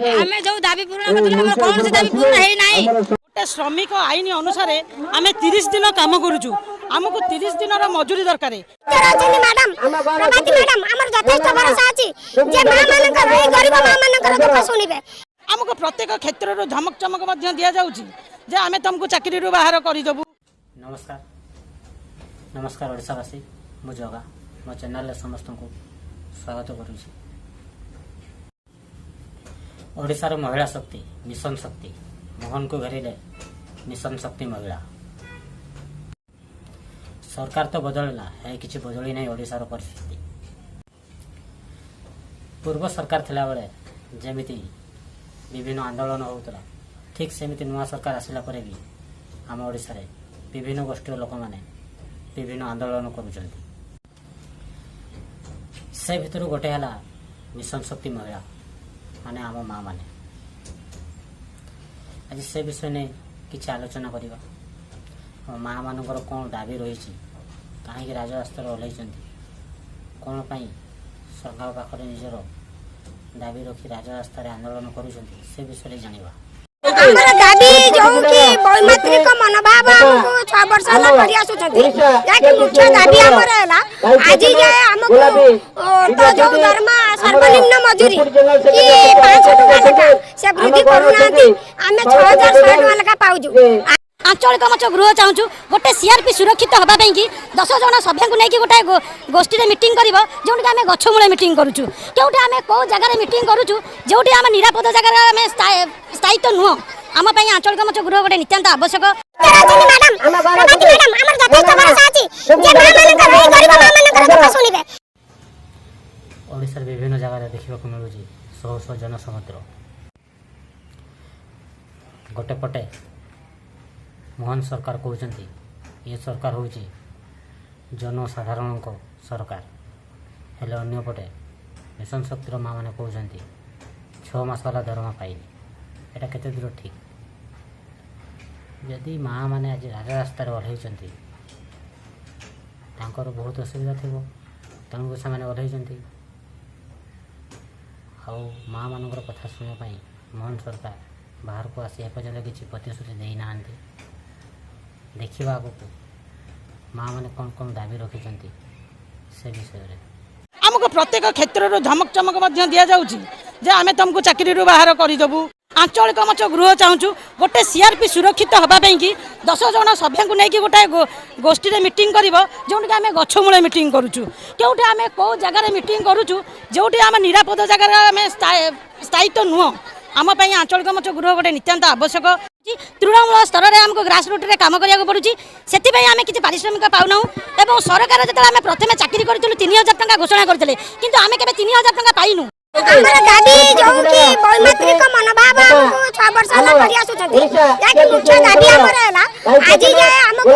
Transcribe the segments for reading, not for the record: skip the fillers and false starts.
ଆମେ ଯୋଉ ଦାବି ପୂରଣ କରିଥିଲୁ, ଆମର କୌଣସି ଦାବି ପୂରଣ ହେଇନାହିଁ। ଗୋଟେ ଶ୍ରମିକ ଆଇନ ଅନୁସାରେ ଆମେ 30 ଦିନ କାମ କରୁଛୁ, ଆମକୁ 30 ଦିନର ମଜୁରୀ ଦରକାର। ଅଛନ୍ତି ମ୍ୟାଡାମ, ପ୍ରଭାତୀ ମ୍ୟାଡାମ, ଆମର ଯଥେଷ୍ଟ ଭରସା ଅଛି ଯେ ମା ମାନଙ୍କର, ଏଇ ଗରିବ ମା ମାନଙ୍କର ଦୁଃଖ ଶୁଣିବେ। ଆମକୁ ପ୍ରତ୍ୟେକ କ୍ଷେତ୍ରରୁ ଧମକ ଚମକ ମଧ୍ୟ ଦିଆଯାଉଛି ଯେ ଆମେ ତମକୁ ଚାକିରିରୁ ବାହାର କରିଦେବୁ। ନମସ୍କାର, ନମସ୍କାର ଓଡ଼ିଶାବାସୀ। ମୁଁ ଜଗା, ମୋ ଚ୍ୟାନେଲରେ ସମସ୍ତଙ୍କୁ ସ୍ୱାଗତ କରୁଛି। ଓଡ଼ିଶାର ମହିଳା ଶକ୍ତି, ମିଶନ ଶକ୍ତି। ମୋହନକୁ ଘେରିଲେ ମିଶନ ଶକ୍ତି ମହିଳା। ସରକାର ତ ବଦଳିଲା, ହେ କିଛି ବଦଳି ନାହିଁ ଓଡ଼ିଶାର ପରିସ୍ଥିତି। ପୂର୍ବ ସରକାର ଥିଲାବେଳେ ଯେମିତି ବିଭିନ୍ନ ଆନ୍ଦୋଳନ ହେଉଥିଲା, ଠିକ୍ ସେମିତି ନୂଆ ସରକାର ଆସିଲା ପରେ ବି ଆମ ଓଡ଼ିଶାରେ ବିଭିନ୍ନ ଗୋଷ୍ଠୀର ଲୋକମାନେ ବିଭିନ୍ନ ଆନ୍ଦୋଳନ କରୁଛନ୍ତି। ସେ ଭିତରୁ ଗୋଟେ ହେଲା ମିଶନ ଶକ୍ତି ମହିଳା, ମାନେ ଆମ ମା ମାନେ। ଆଜି ସେ ବିଷୟ ନେଇ କିଛି ଆଲୋଚନା କରିବା। ଆମ ମା ମାନଙ୍କର କ'ଣ ଦାବି ରହିଛି, କାହିଁକି ରାଜରାସ୍ତାରେ ଓହ୍ଲାଇଛନ୍ତି, କ'ଣ ପାଇଁ ସରକାର ପାଖରେ ନିଜର ଦାବି ରଖି ରାଜରାସ୍ତାରେ ଆନ୍ଦୋଳନ କରୁଛନ୍ତି, ସେ ବିଷୟରେ ଜାଣିବା। ଆମର ଦାବି ଯୋଉ କି ବୈମାତୃକ ମନୋଭାବ ଆମକୁ 6 ବର୍ଷ ହେଲା କରି ଆସୁଛନ୍ତି, ଯାହାକି ମୁଖ୍ୟ ଦାବି ଆମର ହେଲା ଆଜି ଯାଏ ଆମକୁ ତ ଯୋଉ ଦରମା ସର୍ବନିମ୍ନ ମଜୁରୀ କି 500 ଟଙ୍କା ଲେଖା ସେ ବୃଦ୍ଧି କରୁନାହାନ୍ତି। ଆମେ 6100 ଟଙ୍କା ଲେଖା ପାଉଛୁ। ଆଞ୍ଚଳିକ ମଞ୍ଚ ଗୃହ ଚାହୁଁଛୁ। ଗୋଟେ ସିଆର୍ପି ସୁରକ୍ଷିତ ହେବା ପାଇଁକି 10 ଜଣ ସଭ୍ୟଙ୍କୁ ନେଇକି ଗୋଟେ ଗୋଷ୍ଠୀରେ ମିଟିଂ କରିବ, ଯେଉଁଠିକି ଆମେ ଗଛ ମୂଳେ ମିଟିଂ କରୁଛୁ, କେଉଁଠି ଆମେ କେଉଁ ଜାଗାରେ ମିଟିଂ କରୁଛୁ, ଯେଉଁଠି ଆମେ ନିରାପଦ ଜାଗାରେ ଆମେ ସ୍ଥାୟିତ୍ୱ ନୁହଁ। ଆମ ପାଇଁ ଆଞ୍ଚଳିକ ମଞ୍ଚ ଗୃହ ଗୋଟେ ନିତ୍ୟାନ୍ତ ଆବଶ୍ୟକ। ଅଛନ୍ତି ମ୍ୟାଡାମ, ପ୍ରଭାତୀ ମ୍ୟାଡାମ, ଆମର ଯଥେଷ୍ଟ ଭରସା ଅଛି ଯେ ମା ମାନଙ୍କର, ଏଇ ଗରିବ ମା ମାନଙ୍କର ଦୁଃଖ ଶୁଣିବେ। ଓଡ଼ିଶାର ବିଭିନ୍ନ ଜାଗାରେ ଦେଖିବାକୁ ମିଳୁଛି ଶହ ଶହ ଜନସମୁଦ୍ର। ଗୋଟେ ପଟେ ମୋହନ ସରକାର କହୁଛନ୍ତି ଏ ସରକାର ହେଉଛି ଜନସାଧାରଣଙ୍କ ସରକାର, ହେଲେ ଅନ୍ୟପଟେ ମିଶନ ଶକ୍ତିର ମା ମାନେ କହୁଛନ୍ତି 6 ମାସ ହେଲା ଦରମା ପାଇନି। ଏଇଟା କେତେ ଦୂର ଠିକ୍? ଯଦି ମା ମାନେ ଆଜି ରାଜରାସ୍ତାରେ ଓହ୍ଲାଇଛନ୍ତି, ତାଙ୍କର ବହୁତ ଅସୁବିଧା ଥିବ, ତେଣୁ ସେମାନେ ଓହ୍ଲାଇଛନ୍ତି। ଆଉ ମା ମାନଙ୍କର କଥା ଶୁଣିବା ପାଇଁ ମୋହନ ସରକାର ବାହାରକୁ ଆସି ଏପର୍ଯ୍ୟନ୍ତ କିଛି ପ୍ରତିଶ୍ରୁତି ଦେଇନାହାନ୍ତି। ଦେଖିବା ଆଗକୁ ମା ମାନେ କ'ଣ କ'ଣ ଦାବି ରଖିଛନ୍ତି ସେ ବିଷୟରେ। ଆମକୁ ପ୍ରତ୍ୟେକ କ୍ଷେତ୍ରରୁ ଧମକ ଚମକ ମଧ୍ୟ ଦିଆଯାଉଛି ଯେ ଆମେ ତମକୁ ଚାକିରିରୁ ବାହାର କରିଦେବୁ। ଆଞ୍ଚଳିକ ମଞ୍ଚ ଗୃହ ଚାହୁଁଛୁ। ଗୋଟେ ସିଆର୍ପି ସୁରକ୍ଷିତ ହେବା ପାଇଁକି 10 ଜଣ ସଭ୍ୟଙ୍କୁ ନେଇକି ଗୋଟେ ଗୋଷ୍ଠୀରେ ମିଟିଂ କରିବ, ଯେଉଁଠିକି ଆମେ ଗଛ ମୂଳେ ମିଟିଂ କରୁଛୁ, କେଉଁଠି ଆମେ କେଉଁ ଜାଗାରେ ମିଟିଂ କରୁଛୁ, ଯେଉଁଠି ଆମେ ନିରାପଦ ଜାଗାରେ ଆମେ ସ୍ଥାୟିତ୍ୱ ନୁହଁ। ଆମ ପାଇଁ ଆଞ୍ଚଳିକ ମଞ୍ଚ ଗୃହ ଗୋଟେ ନିତ୍ୟାନ୍ତ ଆବଶ୍ୟକ। ତୃଣମୂଳ ସ୍ତରରେ ଆମକୁ ଗ୍ରାସ ରୁଟ୍ରେ କାମ କରିବାକୁ ପଡ଼ୁଛି, ସେଥିପାଇଁ ଆମେ କିଛି ପାରିଶ୍ରମିକ ପାଉନାହୁଁ। ଏବଂ ସରକାର ଯେତେବେଳେ ଆମେ ପ୍ରଥମେ ଚାକିରି କରିଥିଲୁ, 3000 ଟଙ୍କା ଘୋଷଣା କରିଥିଲେ, କିନ୍ତୁ ଆମେ କେବେ 3000 ଟଙ୍କା ପାଇନୁ। ଆମର ଦାବି ଯୋଉ କି ବୈମାତୃକ ମନୋଭାବ ଆମକୁ 6 ବର୍ଷ ହେଲା କରି ଆସୁଛନ୍ତି, ଯାହାକି ମୁଖ୍ୟ ଦାବି ଆମର ହେଲା ଆଜି ଯାଏ ଆମକୁ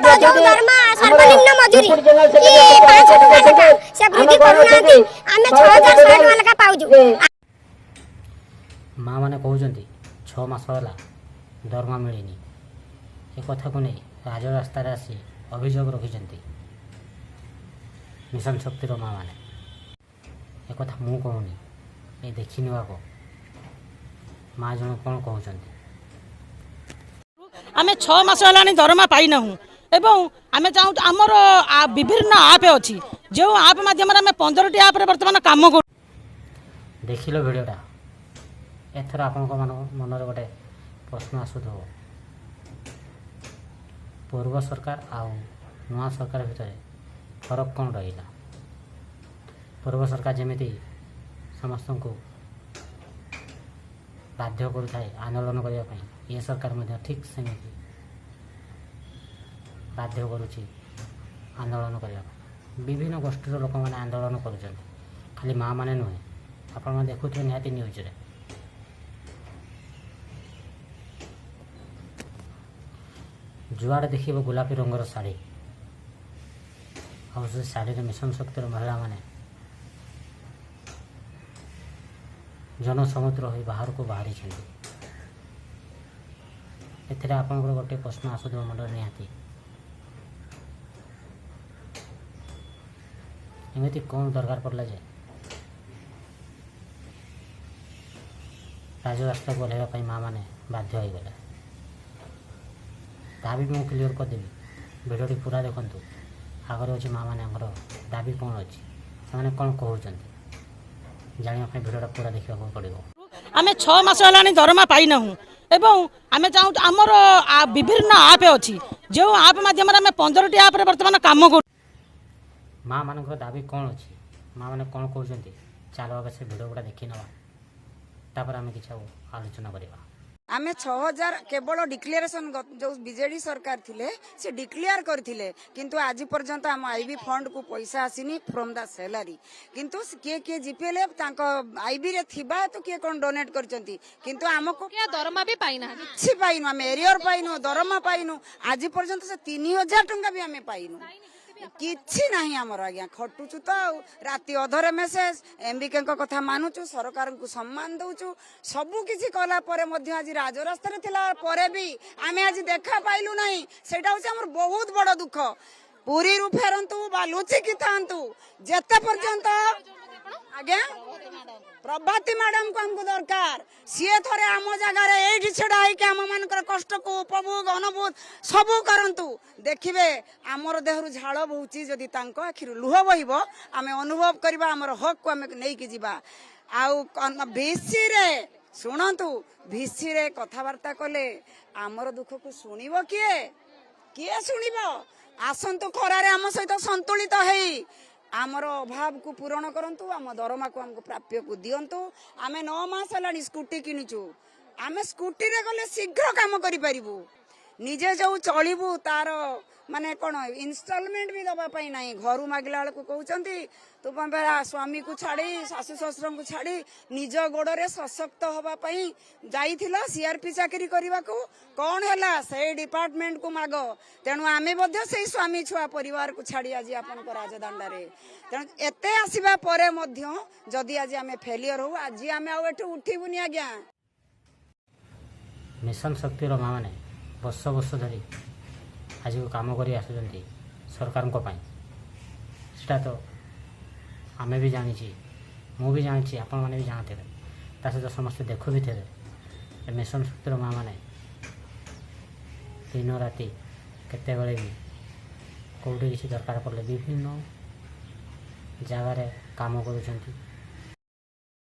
ତ ଯୋଉ ଦରମା ସର୍ବନିମ୍ନ ମଜୁରୀ କି 500 ଟଙ୍କା ଲେଖା ସେ ବୃଦ୍ଧି କରୁନାହାନ୍ତି। ଆମେ 6100 ଟଙ୍କା ଲେଖା ପାଉଛୁ। ମା ମାନେ କହୁଛନ୍ତି 6 ମାସ ହେଲା ଦରମା ମିଳିନି। ଏ କଥାକୁ ନେଇ ରାଜରାସ୍ତାରେ ଆସି ଅଭିଯୋଗ ରଖିଛନ୍ତି ମିଶନ ଶକ୍ତିର ମା ମାନେ। ଏକଥା ମୁଁ କହୁନି, ଏ ଦେଖିନେବାକୁ ମା ଜଣ କ'ଣ କହୁଛନ୍ତି। ଆମେ 6 ମାସ ହେଲାଣି ଦରମା ପାଇନାହୁଁ ଏବଂ ଆମେ ଚାହୁଁଛୁ ଆମର ବିଭିନ୍ନ ଆପ୍ ଅଛି, ଯେଉଁ ଆପ୍ ମାଧ୍ୟମରେ ଆମେ 15ଟି ଆପ୍ରେ ବର୍ତ୍ତମାନ କାମ କରୁ। ଦେଖିଲ ଭିଡ଼ିଓଟା, ଏଥର ଆପଣଙ୍କ ମନରେ ଗୋଟେ ପ୍ରଶ୍ନ ଆସୁଥିବ, ପୂର୍ବ ସରକାର ଆଉ ନୂଆ ସରକାର ଭିତରେ ଫରକ କ'ଣ ରହିଲା? ପୂର୍ବ ସରକାର ଯେମିତି ସମସ୍ତଙ୍କୁ ବାଧ୍ୟ କରୁଥାଏ ଆନ୍ଦୋଳନ କରିବା ପାଇଁ, ଏ ସରକାର ମଧ୍ୟ ଠିକ୍ ସେମିତି ବାଧ୍ୟ କରୁଛି ଆନ୍ଦୋଳନ କରିବା ପାଇଁ। ବିଭିନ୍ନ ଗୋଷ୍ଠୀର ଲୋକମାନେ ଆନ୍ଦୋଳନ କରୁଛନ୍ତି, ଖାଲି ମା ମାନେ ନୁହେଁ। ଆପଣମାନେ ଦେଖୁଥିବେ ନିହାତି ନ୍ୟୁଜ୍ରେ। ଯୁଆଡ଼େ ଦେଖିବ ଗୋଲାପୀ ରଙ୍ଗର ଶାଢ଼ୀ, ଆଉ ସେ ଶାଢ଼ୀରେ ମିଶନ ଶକ୍ତିର ମହିଳାମାନେ ଜନସମୁଦ୍ର ହୋଇ ବାହାରକୁ ବାହାରିଛନ୍ତି। ଏଥିରେ ଆପଣଙ୍କର ଗୋଟିଏ ପ୍ରଶ୍ନ ଆସୁଥିବ ମୁଣ୍ଡରେ ନିହାତି, ଏମିତି କ'ଣ ଦରକାର ପଡ଼ିଲା ଯେ ରାଜରାସ୍ତାକୁ ଓହ୍ଲାଇବା ପାଇଁ ମାଆମାନେ ବାଧ୍ୟ ହୋଇଗଲେ। ତାହା ବି ମୁଁ କ୍ଲିଅର୍ କରିଦେବି, ଭିଡ଼ିଓଟି ପୁରା ଦେଖନ୍ତୁ। ଆଗରେ ଅଛି ମାଆମାନଙ୍କର ଦାବି କ'ଣ ଅଛି, ସେମାନେ କ'ଣ କହୁଛନ୍ତି, ଜାଣିବା ପାଇଁ ଭିଡ଼ିଓଟା ପୁରା ଦେଖିବାକୁ ପଡ଼ିବ। ଆମେ 6 ମାସ ହେଲାଣି ଦରମା ପାଇନାହୁଁ ଏବଂ ଆମେ ଚାହୁଁଛୁ, ଆମର ବିଭିନ୍ନ ଆପ୍ ଅଛି, ଯେଉଁ ଆପ୍ ମାଧ୍ୟମରେ ଆମେ 15ଟି ଆପ୍ରେ ବର୍ତ୍ତମାନ କାମ କରୁ। ମାଆମାନଙ୍କର ଦାବି କ'ଣ ଅଛି, ମାଆମାନେ କ'ଣ କହୁଛନ୍ତି, ଚାଲ ଆଗ ସେ ଭିଡ଼ିଓ ଗୁଡ଼ା ଦେଖି ନେବା, ତାପରେ ଆମେ କିଛି ଆଉ ଆଲୋଚନା କରିବା। ଆମେ 6000 କେବଳ ଡିକ୍ଲାରେସନ, ଯେଉଁ ବିଜେଡି ସରକାର ଥିଲେ ସେ ଡିକ୍ଲେୟାର କରିଥିଲେ, କିନ୍ତୁ ଆଜି ପର୍ଯ୍ୟନ୍ତ ଆମ ଆଇବି ଫଣ୍ଡକୁ ପଇସା ଆସିନି ଫ୍ରମ୍ the salary. କିନ୍ତୁ କିଏ କିଏ ଜିପିଏଲ୍ ତାଙ୍କ ଆଇବିରେ ଥିବା ହେତୁ କିଏ କ'ଣ ଡୋନେଟ୍ କରିଛନ୍ତି, କିନ୍ତୁ ଆମକୁ ଦରମା ବି ପାଇନାହାନ୍ତି। କିଛି ପାଇନୁ ଆମେ, ଏରିୟର ପାଇନୁ, ଦରମା ପାଇନୁ ଆଜି ପର୍ଯ୍ୟନ୍ତ। ସେ 3000 ଟଙ୍କା ବି ଆମେ ପାଇନୁ, କିଛି ନାହିଁ ଆମର ଆଜ୍ଞା। ଖଟୁଛୁ ତ ଆଉ ରାତି ଅଧରେ ମେସେଜ, ଏମବିକେଙ୍କ କଥା ମାନୁଛୁ, ସରକାରଙ୍କୁ ସମ୍ମାନ ଦଉଛୁ, ସବୁ କିଛି କଲା ପରେ ମଧ୍ୟ ଆଜି ରାଜରାସ୍ତାରେ ଥିଲା ପରେ ବି ଆମେ ଆଜି ଦେଖା ପାଇଲୁ ନାହିଁ। ସେଇଟା ହଉଛି ଆମର ବହୁତ ବଡ ଦୁଃଖ। ପୁରୀରୁ ଫେରନ୍ତୁ ବା ଲୁଚିକି ଥାଆନ୍ତୁ, ଯେତେ ପର୍ଯ୍ୟନ୍ତ ଆଜ୍ଞା ପ୍ରଭାତୀ ମ୍ୟାଡାମକୁ ଆମକୁ ଦରକାର। ସିଏ ଥରେ ଆମ ଜାଗାରେ ଏଇଠି ଛିଡା ହେଇକି ଆମ ମାନଙ୍କର କଷ୍ଟକୁ ଉପଭୋଗ ଅନୁଭୂତ ସବୁ କରନ୍ତୁ, ଦେଖିବେ ଆମର ଦେହରୁ ଝାଳ ବହୁଛି ଯଦି ତାଙ୍କ ଆଖିରୁ ଲୁହ ବହିବ, ଆମେ ଅନୁଭବ କରିବା, ଆମର ହକକୁ ଆମେ ନେଇକି ଯିବା। ଆଉ ଭିସିରେ ଶୁଣନ୍ତୁ, ଭିସିରେ କଥାବାର୍ତ୍ତା କଲେ ଆମର ଦୁଃଖକୁ ଶୁଣିବ କିଏ? କିଏ ଶୁଣିବ? ଆସନ୍ତୁ ଖରାରେ ଆମ ସହିତ ସନ୍ତୁଳିତ ହେଇ ଆମର ଅଭାବକୁ ପୂରଣ କରନ୍ତୁ, ଆମ ଦରମାକୁ ଆମକୁ ପ୍ରାପ୍ୟକୁ ଦିଅନ୍ତୁ। ଆମେ 9 ମାସ ହେଲାଣି ସ୍କୁଟି କିଣିଛୁ, ଆମେ ସ୍କୁଟିରେ ଗଲେ ଶୀଘ୍ର କାମ କରିପାରିବୁ। ନିଜେ ଯୋଉ ଚଳିବୁ ତାର ମାନେ କ'ଣ ଇନଷ୍ଟଲମେଣ୍ଟ ବି ଦବା ପାଇଁ ନାହିଁ। ଘରୁ ମାଗିଲା ବେଳକୁ କହୁଛନ୍ତି ତୁ ସ୍ୱାମୀକୁ ଛାଡ଼ି, ଶାଶୁ ଶ୍ୱଶୁରଙ୍କୁ ଛାଡ଼ି ନିଜ ଗୋଡରେ ସଶକ୍ତ ହବା ପାଇଁ ଯାଇଥିଲ ସିଆରପି ଚାକିରି କରିବାକୁ, କ'ଣ ହେଲା? ସେଇ ଡିପାର୍ଟମେଣ୍ଟକୁ ମାଗ। ତେଣୁ ଆମେ ମଧ୍ୟ ସେଇ ସ୍ୱାମୀ ଛୁଆ ପରିବାରକୁ ଛାଡ଼ି ଆଜି ଆପଣଙ୍କ ରାଜଦାଣ୍ଡରେ। ତେଣୁ ଏତେ ଆସିବା ପରେ ମଧ୍ୟ ଯଦି ଆଜି ଆମେ ଫେଲିୟର ହଉ, ଆଜି ଆମେ ଆଉ ଏଠୁ ଉଠିବୁନି ଆଜ୍ଞା। ମିଶନ ଶକ୍ତିର ମାଆମାନେ ବର୍ଷ ବର୍ଷ ଧରି ଆଜିକୁ କାମ କରି ଆସୁଛନ୍ତି ସରକାରଙ୍କ ପାଇଁ। ସେଟା ତ ଆମେ ବି ଜାଣିଛି, ମୁଁ ବି ଜାଣିଛି, ଆପଣମାନେ ବି ଜାଣିଥିବେ, ତା ସହିତ ସମସ୍ତେ ଦେଖୁ ବି ଥିବେ। ଏ ମିଶନ ଶକ୍ତିର ମାଆମାନେ ଦିନ ରାତି କେତେବେଳେ ବି କେଉଁଠି କିଛି ଦରକାର ପଡ଼ିଲେ ବିଭିନ୍ନ ଜାଗାରେ କାମ କରୁଛନ୍ତି।